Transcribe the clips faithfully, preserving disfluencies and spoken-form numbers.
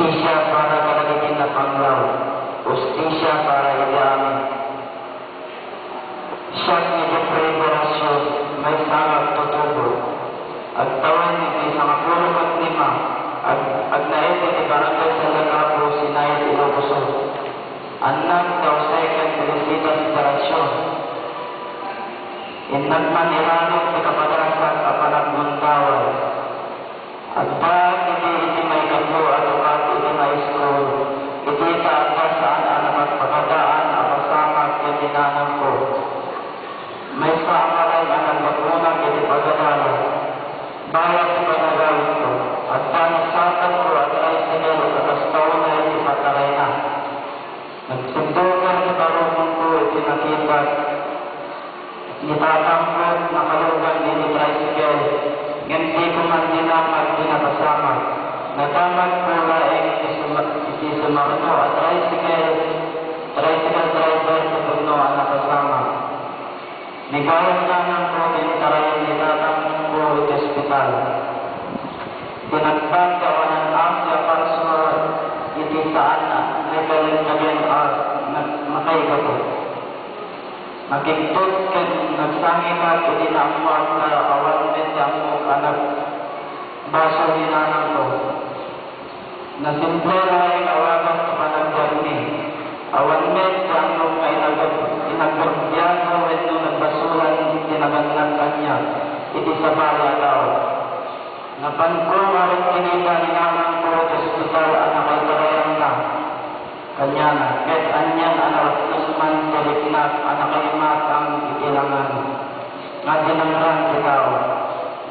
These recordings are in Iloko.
Hustisia para kadagiti napanglaw, hustisia para iti amin. Siak ni Jeffrey Veracio, maysa nga agtutubo. Agtawen iti sangapulo ket lima, ag-, agnaed iti Barangay San Jacobo, Sinaid, Ilocos Sur. Annak da Jose ken Felicitas Veracio. Innak man iranon ti kapadrasak a panagmundaway. Addaak idi iti maikatlo a tukad iti high school, iti ita adda saan a napagpagadaan a pasamak ken ni nanangko. Maysa a malay a naggapunak iti pagadala. Bayat ti panagawidko, adda nasatanko a tricycle a kasta unay ti patarayna. Nagtugtugaw ti tarukongko iti nakitak ni tatangko a nakalugan iti tricycle, ngem diko man dinamag ti napasamak. Nadamagko laeng ti suma-, ti sumarno a tricycle, tricycle driver ti pudno a napasamak. Ni gayam nanangko ti intarayen ni tatangko iti ospital. Tinagbat ti awanan-asi a parsua iti saan a naikalintagin a nag-, makaigapu. Nakigtot ken nagsangitak iti naammoak ta awan met ti ammok a nagbasol ni nanangko. Nasimple laeng a wagas ti panagbiagmi. Awan met ti ammok nga inagab-, inagabbiaga wenno nagbasolan ti nagannak kaniak iti sabali a tao. Napanko nga agkinita ni nanangko ti ospital a nakaitarayanna kaniana, ket anian a narapnos man ti riknak a nakaimatang iti langan nga dinangran ti tao.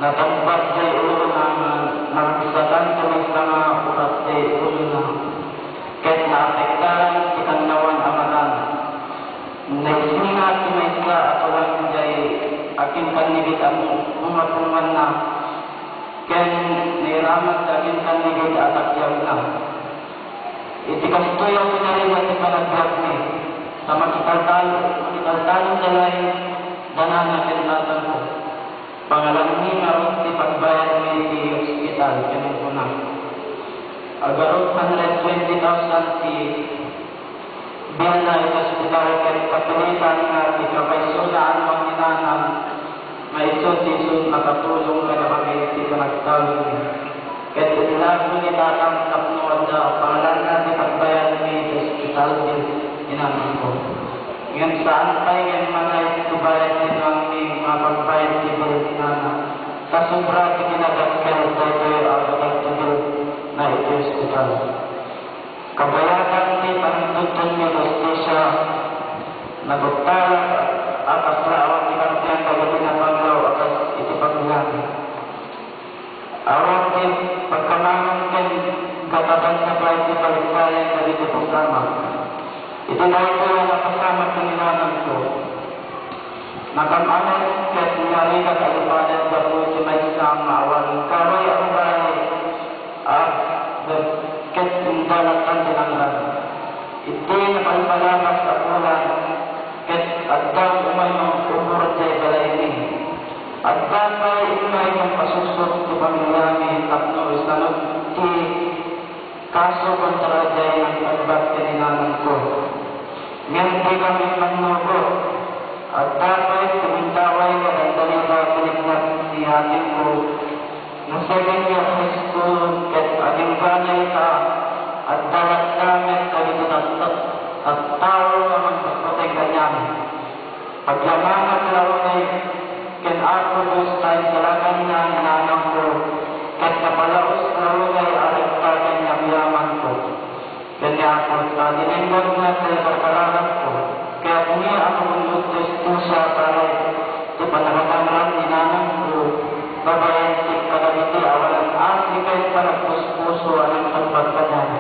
Natangpad jay ulona nga naragsatan ti maysa nga upat ti ulona, ket naapektaran ti kannawan a matana. Naisingat ti maysa a tulang jay akinkannigit a bunga-bunganna, ken nairamat ti akinkannigit a takyagna. Iti kastoy a pinarigat ti panagbiagmi, ta makitaltalo, makitaltalon da laeng da nana ken tatangko. Pangalanmi ngarud ti pagbayadmi iti ospital, ken kuna, "Agarud hundred twenty thousand ti bielna iti ospital, ket kapilitan nga ti kabaysona a nuan ni nana nga isu ti isu makatulong kadakami iti panagtalonmi." Ket inlako ni tatang tapno adda pangalanna ti pagbayadmi iti ospital bill ni nanangko. Ngem saan pay nga immanay ti bayad ni nuangmi nga pagbayad ti bill ni nana, ta sobra ti kinadakkel daytoy a biag ti bill na iti ospital. Kabayagan ti panagtudtudmi ti hustisia, naguttalak a kasla awan ti karbian dagiti napanglaw a kas iti pamiliami. Awan ti pagkamangan ken gatadanna pay ti paliksayan dagiti pasamak. Iti daytoy a napasamak ni nanangko, nakam-amet ket narigat a lipaden gapu iti maysa nga awan gaway a babai a ket indalattan ti nangrana. Iti napalpalabas a bulan, ket adda umay mangubor idiay balaymi. Adda pay immay mangpasuksok ti pamiliami tapno isanod ti kaso kontra idiay nangtagbat ken ni nanangko. Ngem dikami mannubot. Adda pay ti gundaway nga dandani da ti riknak ni atingko. Nasaygan nga high school ket agingganay ta adda latta met dagiti tat-, tattao nga mangpatpateg kaniami. Agyamanak la unay ken Apo Dios ta insalakanna ni nanangko, ket napalaos la unay a rekta ken yamyamanko. Ken ni Apo ta dinengngegna ti karkararatko, kayatmi a magunod ti hustisia para iti panagkatangran ni nanangko babaen ken kadagiti awanan-asi ken panagpuspuso a nangtungpal kaniana.